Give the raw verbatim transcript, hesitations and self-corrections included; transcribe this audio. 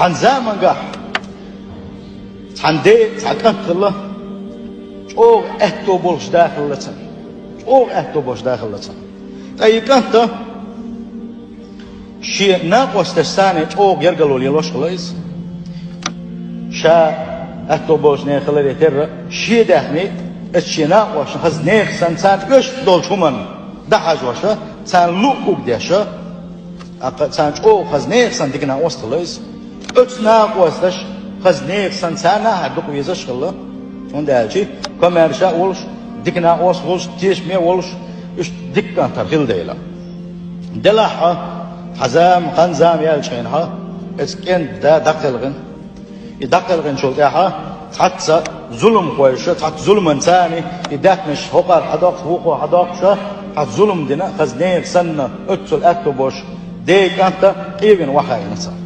Цхьан замангахь цхьан ден цхьа кӀант хилла, чӀогӀа аьтто болуш да хилла цуьнан. ЧӀогӀа аьтто болуш да хилла цуьнан. Ткъа и кӀант шен накъосташца чӀогӀа яргалла лелош хилла иза. Ша аьтто болчу нехан хиларе терра, шен даьхни, оцу шен накъосташна хаза нехан санна царна оьшуш долчу хӀуманна дӀахьажош, царна луъург деш, тӀаккха царна чӀогӀа хаза нехан санна дика накъост хилла иза. Оцу накъосташа хаза нехан санна царна а дукха везаш хилла, хӀунда аьлча комаьрша а волуш, дика накъост а волуш, тешаме а волуш, уьш дика кӀантар хилла дела. Делахь а, цхьа зама, хан-зама яьллачу хенахь, оцу кӀентан да дӀакхелхина. И дӀакхелхинчул тӀаьхьа цхьацца зуламхойша, цхьацца зуламан царна и даьхнаш хӀокхара хьадоккхуш, вукхо хьадоккхуш, цхьацца зулам дина, хаза нехан санна, оццул аьтто болуш ден кӀант къевина охьахаийна цара.